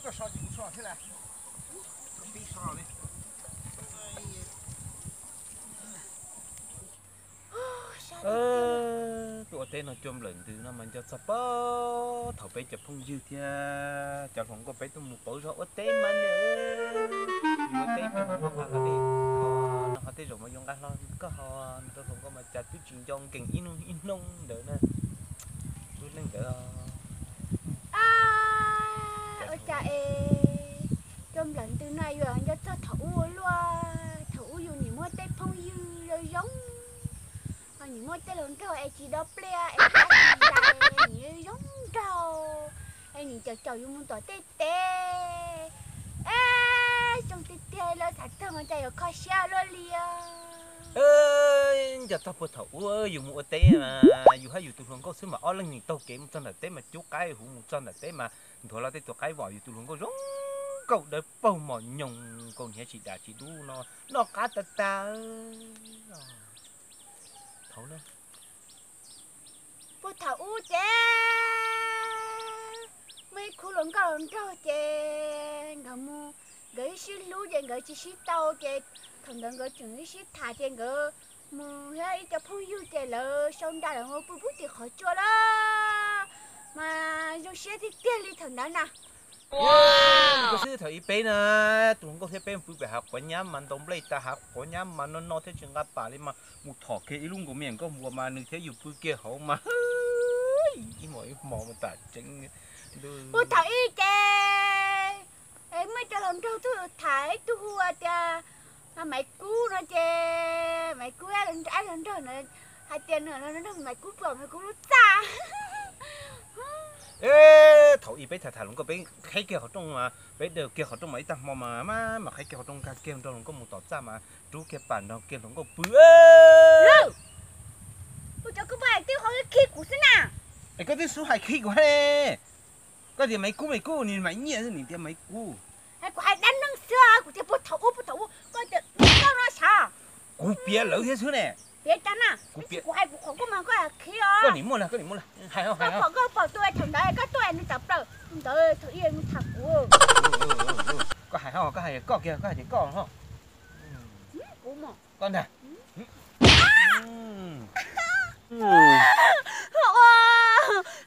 Koj so ces kuv so thiab las. Koj pib so li. Tuaj ua teb no cua nplawm ntws no mas nco txog puag thaum peb cov phooj ywg thiab cov hluas nkauj peb tuaj mus pauv zog ua teb mas nws yuav teb pem mus nqa hlo li. Ho no ho tej zaum mas yuav nqa hlo koj ho rau hluas nkauj mas cas twb tsis nco nkees ib hnub ib hnub ntawd na. Lub neej ntawd ua cas es cua nplawm ntws no yus nco txog thaum ub ua luaj, thaum ub yus nim muaj tej phooj ywg zoo zoo, ho nim muaj tej hluas nraug es tsis do pliaj es nim zoo nraug, es nim caum caum yus mus tom tej teb, es zoo tiag tiag lawv xav txog mas cas yuav kho siab luaj li. Nco txog puag thaum ub yus mus ua teb mas yus hab yus tus hluas nkauj xwb mas ob leeg nim taug kev mus txog nram teb mas cub qaib huv mus txog nram teb mas nthuav los tej tus qaib vom yus tus hluas nkauj zoo nkauj dawb paug mos nyoos nkaus hniav tsis dam tsis dub no noj qab tag tag. Thaum na, puag thaum ub ces muaj ib khub hluas nkauj hluas nraug ces nkawd mus, nkawd ib sib hlub ces nkawd tsis sib tau ces thaum ntawd nkawd tseem ib sib tham ces nkawd mus thiab ib co phooj ywg ces lawv sau nra lawv mus pw pub tim qhov tsua lawm mas zoo siab tiag tiag li thaum ntawd na. Koj xwb thaum ub peb na, tus hluas nkauj thiab peb mus pw pem hav quav nyab mas ntaus nplej tas hav quav nyab mas no no thiab tsis nqa pam li mas mus thom kiag ib lub nkaus me nkauj npua mas nws thiab yus pw kiag hauv mas ib hmos ib hmos mas tam tseeb. Puag thaum ub ces muaj cov hluas nraug tuaj tham ib tug hu tias Maiv Kub no ces Maiv Kub ab hluas nraug na hais tias nws nrog Maiv Kub pom Maiv Kub lub txaj. Thaum ub peb tham tham hluas nkauj peb qheb kiag qhov rooj mas peb daws kiag qhov rooj mas ib tag hmo mas mas qheb kiag qhov rooj nkag kiag nrog hluas nkauj mus tom txaj mas rub kiag pam nrog kiag hluas nkauj pw. Kuv cov koj poj hais twb qhov khib kuv xwb na. Es koj twb xub hais khib kuv hab. Koj tias Maiv Kub Maiv Kub, nws Maiv Nyiaj xwb nws tias Maiv Kub. Kuv hais dab neeg xwb, kuv tias puag thaum ub puag thaum ub koj tias koj no sav. Kuv piav lawv thiab xwb ne. Piav cas na? Kuv piav, kuv hais kuv qhov koj mas koj khib os. Koj nim muaj na, koj nim muaj na. Hais, koj pom, koj pom tuaj thaum ntawd koj tuaj nws tawm plaws ntawd thaum ub nws tham kuv. Koj hais ho, koj hais koj kiag, koj hais tias koj ho. Kuv mas koj ntag.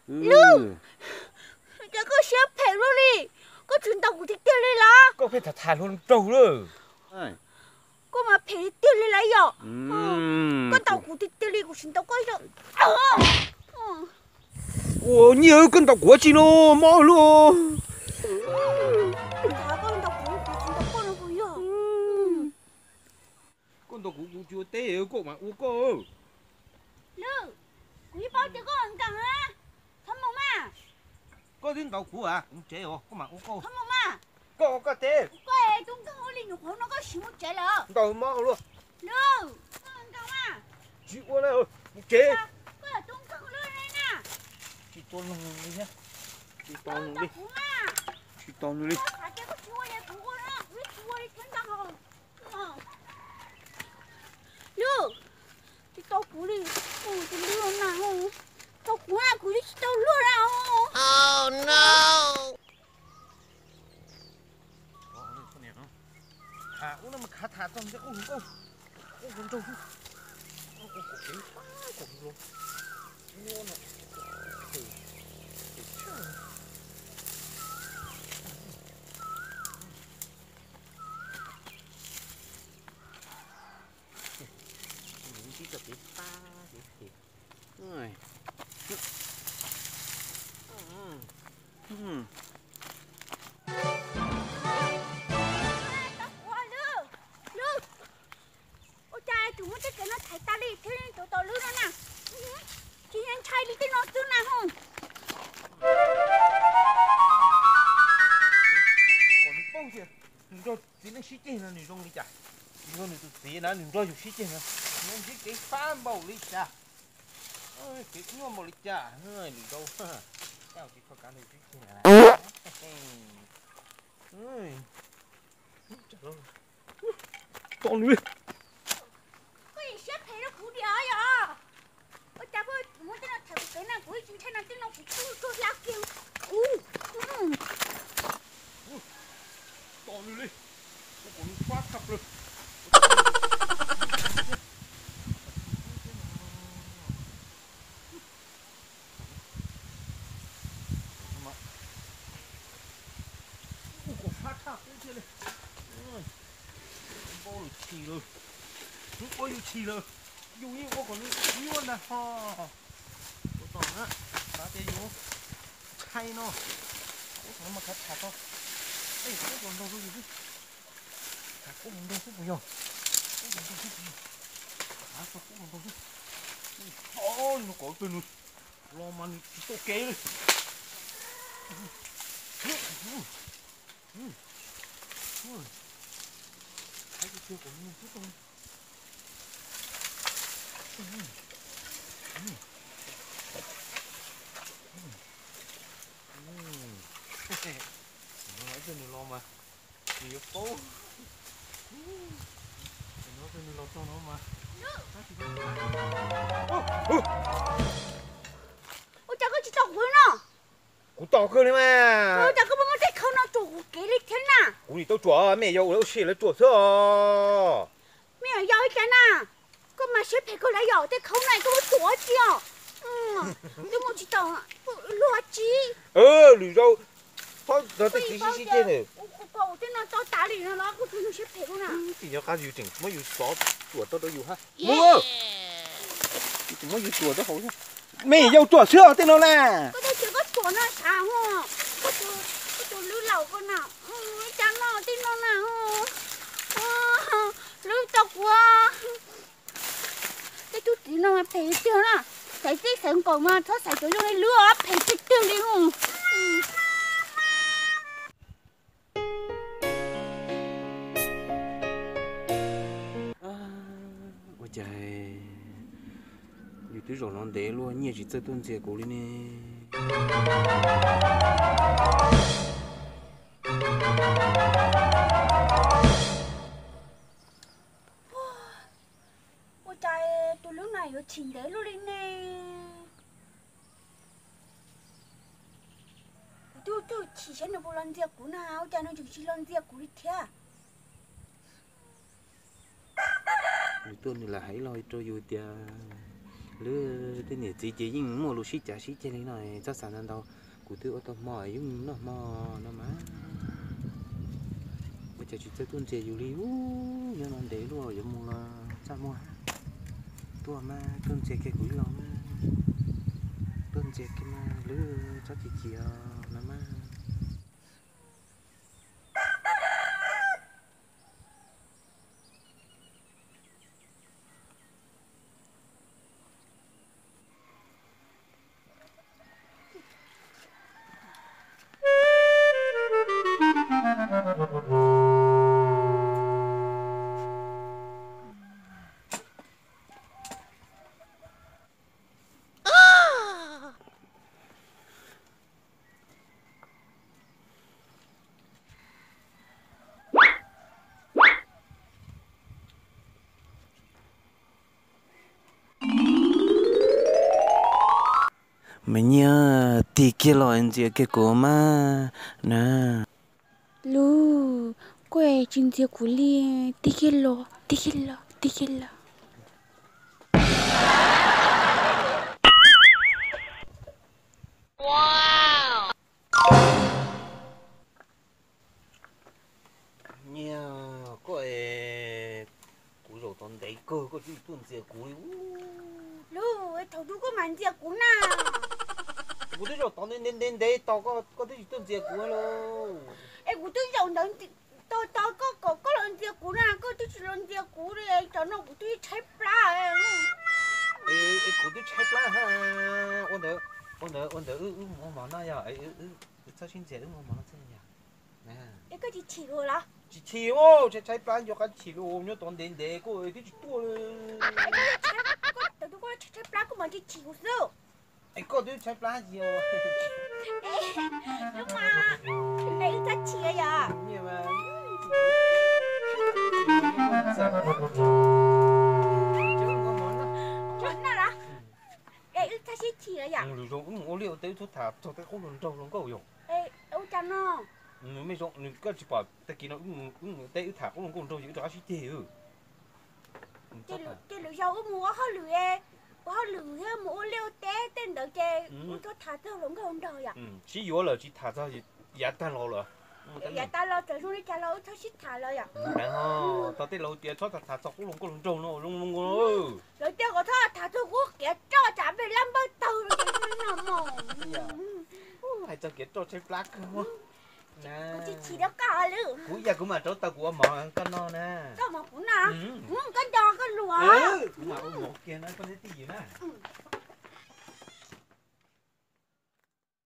Lub, cas koj siab phem luaj li, koj tsis ntaus kuv tiag tiag li los? Koj pheej tham tham hluas nraug lawm. Koj mas phem tiag li lawm yom. Koj ntaus kuv tiag tiag li, kuv tsis ntaus koj yom. Ua nyiaj koj ntaus kuv ua tsi no, mob luaj. Koj ntaus kuv, kuv tsis ntaus koj no puas yog? Koj ntaus kuv, kuv tsis ua teb, koj mas ua koj. Lwm, kuv yeej paub tias koj nkees na. Txhob mus mas. Koj twb ntaus kuv as, kuv mus tsev os, koj mam ua koj. Txhob mus mas. Koj ua koj teb. Koj es tub nkeeg ua li nyuam qhuav no koj sim mus tsev lawm. Ntaus mob luaj. Lwm, koj nkees mas. Tsis ua li, mus tsev. Koj yog tub nkeeg luaj li na. Tsis tau nws li thiab. Tsis tau nws li. Tsis tau nws li. Koj xav tias koj tsis ua li kuv ua na, kuv yeej tsis ua li thiab ntag. Lwm, tsis tau kuv li, tus lwm na, tau kuv na kuv yeej tsis tau luag na. Tham ub no mas khav tham txog ntsej qub hluas nkauj, qub hluas nraug, qub kom kev fab kom hluas nkauj no. Nws tib txoj kev fab kev fem. Ua cas tseem muaj tej kev no thaiv tas li thiab, tus tau lub no na, tsis ntshai li tej no xwb na ho. Nws paub tias nws nrog txiv neej sib ceg no nws zoo li cas, nws nrog nws tus txiv na nws nrog yus sib ceg no, nws ntsib kev fab npaum li cas, kev nyuaj npaum li cas, lwm zaus tsis tshua kav nrog yus sib ceg. Tso nws li. Koj yeej siab phem rau kuv diam yom? Ua cas koj muab tej no thaiv kuv kev na, kuv yeej Ntshai no tib no kuv pw tuag hlab kiag. Ub, tos nws li, ua kom nws fab tshaj plaws. Ua kom fab tshaj plaws thiaj li. Npau lawm chim lawm, hnub ua yus chim lawm, yus yeej ua kom nws nyuaj ntag ho. Ua tau na, xav tias yus ntshai no, ua tau mas khav tham tau. Ej, ua kom nrog rau yus xwb, ua kom nrog xwb puas yog? Ua kom nrog xwb puas yog? Xav tau ua kom nrog xwb. Ua li no kom peb nws los mas nws tsis tau kev li. Ua, ua, ua, ua kom nws xwb tau. Ib pliag nws los mas nws yuav paub. Ib pliag nws los txog no mas. Ua cas koj tsis tos kuv no? Kuv tos kawg li mas. Ua cas koj muab tej khau no rau kuv kev li thiab na? Kuv nim tau tsuam, mej yau ua lawv ua si lawv tsuam xwb os. Mej yau ua cas na? Koj mas siab phem kawg li yom, tej khau no koj muab tsuam tsi os? Koj muab tsis tau luag tsi? Lwm zaus txhob nrog tej txiv sib sib ceg na. Tej no tau tas li no los koj tus yug siab phem kawg na. Tsis nco qab yus tseem muab yus xov tsuam rau rau yus hab. Mus, yus tseem muab yus tsuam rau hauv. Mej yau tsuam xwb os tej no na. Koj tej tsuam koj tsuam no sav ho. Koj tus lwm laus koj na. Cas no tej no na. Lwm tau kuv. Tej tub txiv no mas phem tiag na. Xaiv txij xaiv nkaus mas txhob xaiv cov zoo li lwm os, phem tiag tiag li. Ua cas yus twb zaum no ntev luaj nyiaj tsis txawj tuaj ntxias kuv li ne? Ua cas tus lwm no yuav chim ntev luaj li ne? Kuv twb tuaj chim saib nws puas los ntxias kuv na, ua cas nws tseem tsis los ntxias kuv li thiab. Nws tuaj nws lam hais ib lo rau yus tias, lwm tej niam txiv ces yeej muaj lus sib cav sib ceg li no, txhob xav ntau ntau. Kuv twb ua tau hmo yeej noj hmo no mas, ua cas tsis txawj tuaj ntxias yus li. Ub, nyob no ntev luaj, yuav mus los txaj muag. Tuaj mas tuaj ntxias kiag kuv ib lo mas, tuaj ntxias kiag mas lwm, txhob chim chim os no mas. Me nyiaj, tig kiag los ntxias kiag kuv mas na. Lub, koj tsis ntxias kuv li, tig kiag los, tig kiag los, tig kiag los. Nyiaj, koj es, kuv zaum tod ntev kawg koj twb tsis tuaj ntxias kuv li. Lub, thaum twg koj mam ntxias kuv na? Kuv twb zaum tod ntev ntev ntev tos koj, koj twb tsis tuaj ntxias kuv lauj. Es kuv twb zaum ntawd tos tos koj kom koj los ntxias kuv na, koj twb tsis los ntxias kuv li, cov no kuv twb tshaib plab. Es kuv twb tshaib plab ha. Ua ntawd, ua ntawd, ua ntawd wb mus ua mov noj yog, wb txhob sib ntxias, wb mus ua mov noj txhob yog. Es koj tsis chim los? Tsis chim, tshaib tshaib plab nco qab chim li, nyob tod ntev ntev koj twb tsis tuaj li. Thaum twg koj tshaib tshaib plab koj mam li chim kuv xwb. Es koj twb tshaib plab yog. Wb txhob chim yog. Noj los? Es wb Sib chim lawm yom. Lwm zaus wb mus ua liaj ua teb wb txhob tham txog tej qub hluas nraug hluas nkauj yom. Ua cas no? Mej zoo, koj tsis pom tag kis no wb mus ua teb wb tham qub hluas nkauj nraug ces wb rov qab sib ceg. Ces lwm zaus wb mus ua hauj lwm, ua hauj lwm thiab mus ua liaj ua teb tej ntawd ces wb txhob tham txog hluas nkauj hluas nraug yom. Sib yuav lawm tsis tham txog yav tag los lawm. Yav tag los txawm zoo li cas los wb txhob sib tham lawm yom. Tau tej laus tias txhob tham tham txog qub hluas nkauj hluas nraug no zoo zoo. Lawv tias kom txhob tham txog qub qiav roj tsam peb lab npawg tawg no mos. Hais txog qiav roj tshaib plab kawg. Kuv tsis chim rau koj li. Kuv yog kuv mam rauv taws kuv ua mov koj noj na. Koj mov kuv noj. Koj nco koj lus. Kuv mam ua mov kiag no koj neb twj ywm na.